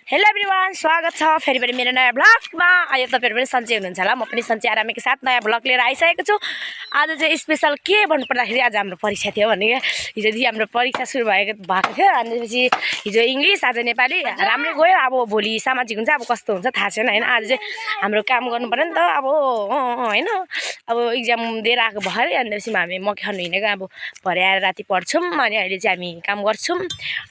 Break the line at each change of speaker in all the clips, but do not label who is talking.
Hello everyone, स्वागत छ फेरि पनि मेरो नयाँ ब्लगमा। अहिले तपाईहरु पनि सन्चै हुनुहुन्छ होला। म पनि सन्चै आरामको साथ नयाँ ब्लग लिएर आइसकेको छु। आज चाहिँ स्पेशल के भन्नु पर्दाखेरि आज हाम्रो परीक्षा थियो भने हिजोदेखि हाम्रो परीक्षा सुरु भएको थियो। अनि त्यसपछि हिजो इंग्लिश, आज नेपाली राम्रै गयो। अब भोलि सामाजिक हुन्छ, अब कस्तो हुन्छ थाहा छैन हैन। आज चाहिँ हाम्रो काम गर्नु पर्यो नि त अब हैन। अब एक्जाम दिएर आएको भए अनि त्यसपछि हामी मकै खानु हिँडेको। अब भरे आएर राति पढ्छौँ अनि अहिले चाहिँ हामी काम गर्छौँ।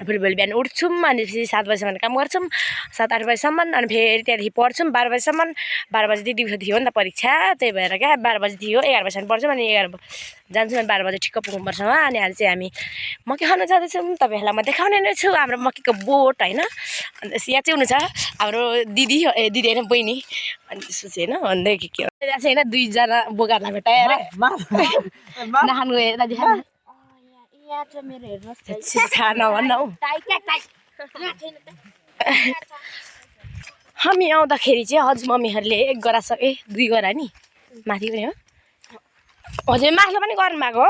फेरि भोलि बिहान उठ्छौँ अनि त्यसपछि 7 बजेसम्म काम गर्छौँ, 7-8 बजेसम्म। अनि फेरि त्यहाँदेखि पढ्छौँ 12 बजेसम्म। 12 बजेदेखि दिउँसो थियो नि त परीक्षा, त्यही भएर क्या 12 बजे थियो। 11 बजेसम्म पढ्छौँ अनि 11 जान्छौँ अनि 12 बजे ठिक्क पुग्नुपर्छ वहाँ। अनि आज चाहिँ हामी मकै खानु जाँदैछौँ। तपाईँहरूलाई म देखाउने नै छु हाम्रो मकैको बोट हैन। अनि यहाँ चाहिँ हुनुहुन्छ हाम्रो दिदी दिदी हैन बहिनी। अनि त्यसपछि हैन भन्दै के यहाँ चाहिँ हैन दुईजना बोकाहरूलाई भेटाएर नखानु गएर देखा
यहाँ चाहिँ मेरो हेर्नुहोस्
नभन्नु हामी आउँदाखेरि चाहिँ हजुर मम्मीहरूले 1 गरा सके 2 गरा नि माथि पनि हो। हजुर माथि पनि गर्नुभएको हो।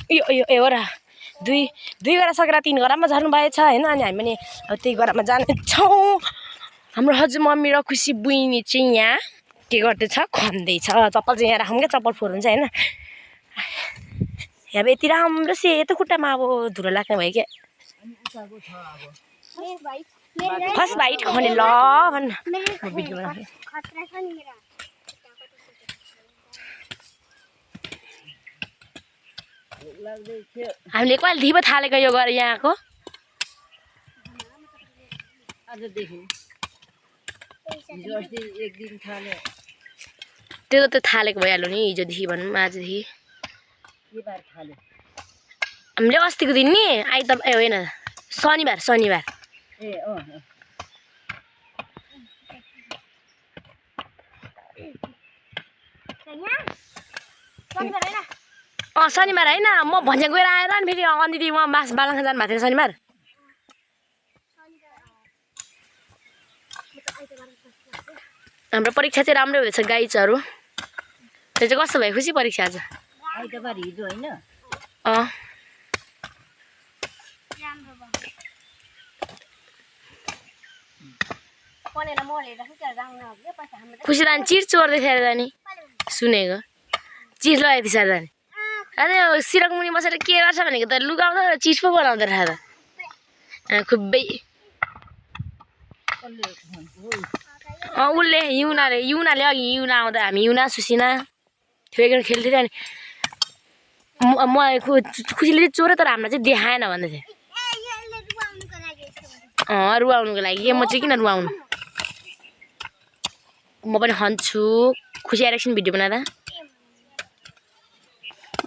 यो हो र 2 गरा सकेर 3 गरामा झर्नु भएछ हैन। अनि हामी पनि अब त्यही गरामा जानेछौँ। हाम्रो हजुर मम्मी र खुसी बुइनी चाहिँ यहाँ के गर्दैछ, खन्दैछ। चप्पल चाहिँ यहाँ राखौँ क्या, चप्पल फोहोर हुन्छ हैन। यहाँ यति राम्रो सेतो खुट्टामा अब धुलो लाग्ने भयो क्या। फर्स्ट बाइट खने ल भन्न भिडियो बनाएको। हामीले कहिले धिबो थालेको यो गरेर यहाँको त्यो त थालेको भइहाल्यो नि। हिजोदेखि भनौँ आजदेखि हामीले अस्तिको दिन नि आइतबार होइन शनिबार शनिबार होइन। म भन्छ गएर आएर अनि फेरि अन्तिदी म मास बालाङ जानु भएको थियो शनिबार। हाम्रो परीक्षा चाहिँ राम्रो हुँदैछ गाइजहरू। त्यो चाहिँ कस्तो भयो खुसी परीक्षा आज?
आइतबार हिजो हैन
खुसी दानी चिर चोर्दै थियो अरे दानी सुनेको। चिज लगाएको थियो दानी। अरे सिरक मुनि बसेर के गर्छ भनेको त लुगाउँदा चिज पो बनाउँदो रहेछ त खुबै। उसले युनाले अघि युना आउँदा हामी युना सुसिना ठेकेर खेल्थ्यो अनि म खुसीले चाहिँ चोरे तर हामीलाई चाहिँ देखाएन भन्दै थियो। रुवाउनुको लागि के म चाहिँ किन रुवाउनु। म पनि खन्छु। खुसी आएर एकछिन भिडियो बनाउँदा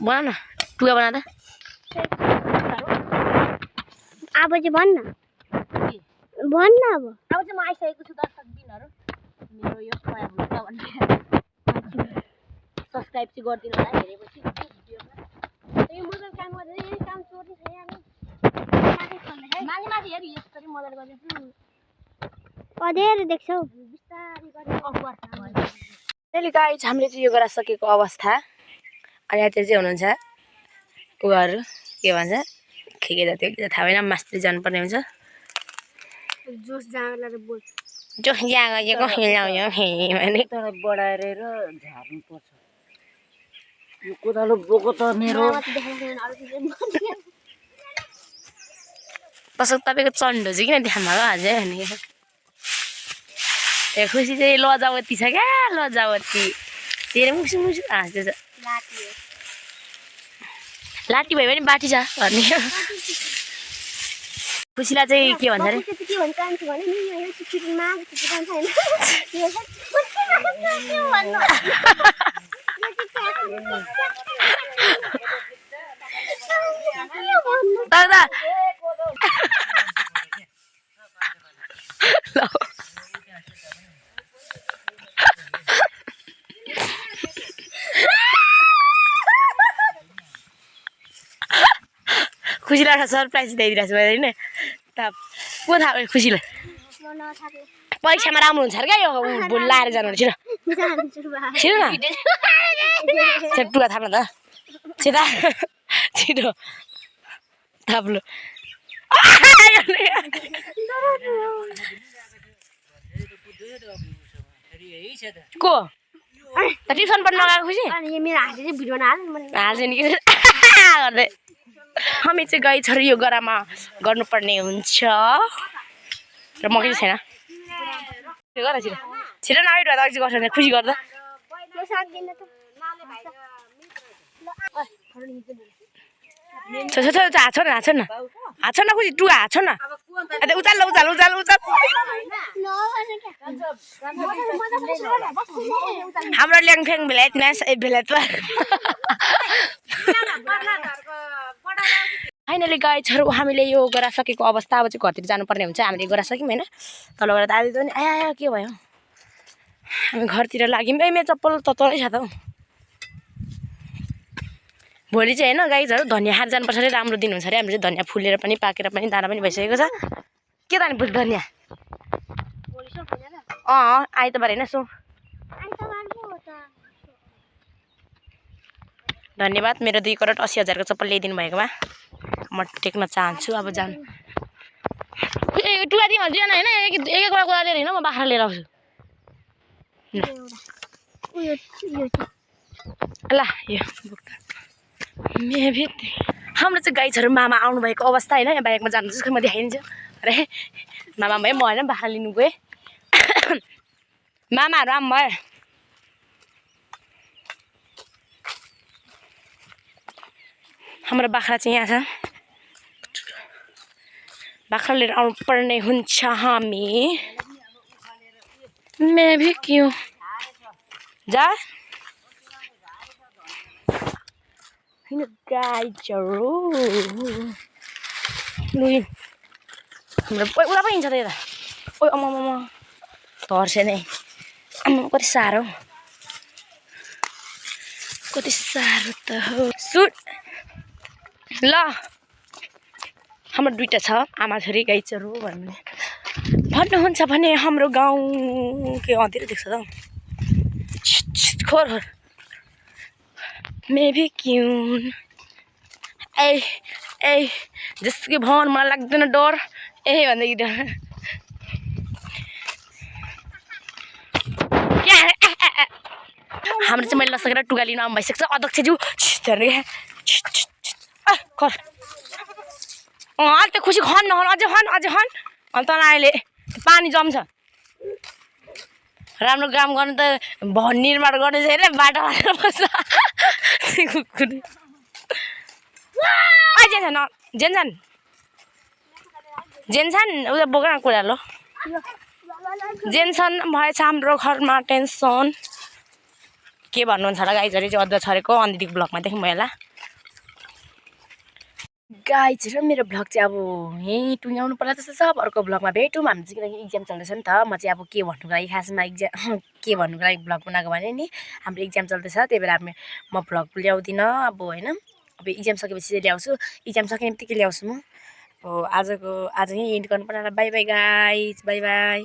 बना न, टुवा बनाउँदा
अब चाहिँ भन्न अब चाहिँ म आइसकेको छु। दर्शक दिनहरू मेरो यो नयाँ भ्लग भन्ने सब्सक्राइब चाहिँ गरिदिनु होला हेरेपछि भिडियोमा। यो मोबाइल काम गर्दै काम चोर्ने छैन माथि हेर यसरी मजाले गर्दैछु कदेर देख्छौ बिस्तारै गर्ने अफवार
त्यसले गाइज हामीले चाहिँ यो गरा सकेको अवस्था। अनि यहाँतिर चाहिँ हुनुहुन्छ उहाँहरू के भन्छ के जाति थाहा भएन। मास्तिर जानुपर्ने हुन्छ।
जोस जाँगर बोल
जो यहाँ गएको हिँडाउँ भने
तर बढाएर झार्नु पर्छ। यो कोदालो बोको त मेरो
कसो तपाईँको चन्डो चाहिँ किन देखाउनु भएको अझै भने ए खुसी चाहिँ लजावती छ क्या। लजावती तेरो मुसु मुसु हाँस्दै छ। लाटी भयो भने बाटी छ भन्ने। खुसीलाई चाहिँ के भन्छ अरे दादा खुसीलाई सरप्राइज ल्याइदिरहेको छु होइन। त को थाहा भयो खुसीलाई परीक्षामा राम्रो हुन्छ अरे क्या यो भुल लाएर जानु छिटो छिटो न टुवा थाप्न त छिटो छिटो थाप्लो को त ट्युसन पढ्न लगाएको खुसी
अनि यो मेरो हातले चाहिँ भिडियो बनाएर मैले
हाल्छ नि के गर्दै हामी चाहिँ गाई छोरी यो गरामा गर्नुपर्ने हुन्छ र म के छैन गर छिटो छिटो नआइट भए त अझै गर्छ भने खुसी गर्दा
यो सक्दिन त
छ छ छ हात छ न खुसी टु हात छ न उचाल उचाल उचाल उचाल हाम्रो ल्याङफ्याङ भेलायत म्याच भेलायत फाइनली गाई छोरो हामीले यो गराइसकेको अवस्था अब चाहिँ घरतिर जानुपर्ने हुन्छ हामीले गराइसक्यौँ होइन तल गएर दादी पनि आया के भयो हामी घरतिर लाग्यौँ मेरो चप्पल तलै छ त हौ भोलि चाहिँ होइन गाई छोरो धनियाँ खाएर जानुपर्छ अरे राम्रो दिन हुन्छ अरे हाम्रो चाहिँ धनियाँ फुलेर पनि पाकेर पनि दाना पनि भइसकेको छ के दानी फुल धनियाँ आइतबार होइन सो धन्यवाद मेरो 2 करोड 80,000 को चप्पल ल्याइदिनु भएकोमा म टेक्न चाहन्छु अब जान टुवा दिइहाल्छु होइन एक कुरा लिएर होइन म बाख्रा लिएर आउँछु ल यो हाम्रो चाहिँ गाई छोरो मामा आउनुभएको अवस्था होइन यहाँ बाइकमा जानु जसको म देखाइदिन्छु अरे मामा भयो म होइन बाख्रा लिनु गएँ मामाहरू आम भयो हाम्रो बाख्रा चाहिँ यहाँ छ बाख्रा लिएर आउनु पर्ने हुन्छ हामी मैं भी क्यों जा गाई छोरो लुइ हाम्रो उता पनि हिँड्छ त यता ओ अम्मा तर्से नै कति साह्रो त हो सुट ल हाम्रो 2टा छ आमा छोरी गाई छोरो भन्नुहुन्छ भने हाम्रो गाउँ के अँधेर देख्छ त खोर मैं भी क्यों ए जस्तो कि भन मलाई लाग्दैन डर भन्दाखेरि डर हाम्रो चाहिँ मैले नसकेर टुगा लिनु आउनु भइसक्छ अध्यक्षज्यू खर त्यो खुसी खन नखन अझै खन अनि तँलाई अहिले पानी जम्छ राम्रो काम गर्नु त भवन निर्माण गर्ने चाहिँ होइन बाटो हालेर बस्छ कुकुर जेन्सन उता बोक न कुरा लो जेन्सन भएछ हाम्रो घरमा टेन्सन के भन्नुहुन्छ होला गाई छोरी चाहिँ अदुवा छरेको अन्तिको ब्लगमा देख्नु भयो होला गाई छोरी मेरो ब्लग चाहिँ अब यहीँ टुङ्ग्याउनु पर्ला जस्तो छ अर्को ब्लगमा भेटौँ हामी चाहिँ किनकि इक्जाम चल्दैछ नि त म चाहिँ अब के भन्नुको लागि खासमा के भन्नुको लागि ब्लग बनाएको भने नि हाम्रो इक्जाम चल्दैछ त्यही भएर म ब्लग ल्याउँदिनँ अब होइन अब इक्जाम सकेपछि चाहिँ ल्याउँछु इक्जाम सकिने बित्तिकै ल्याउँछु म अब आज यहीँ एन्ड गर्नु पर्ला by by guys by by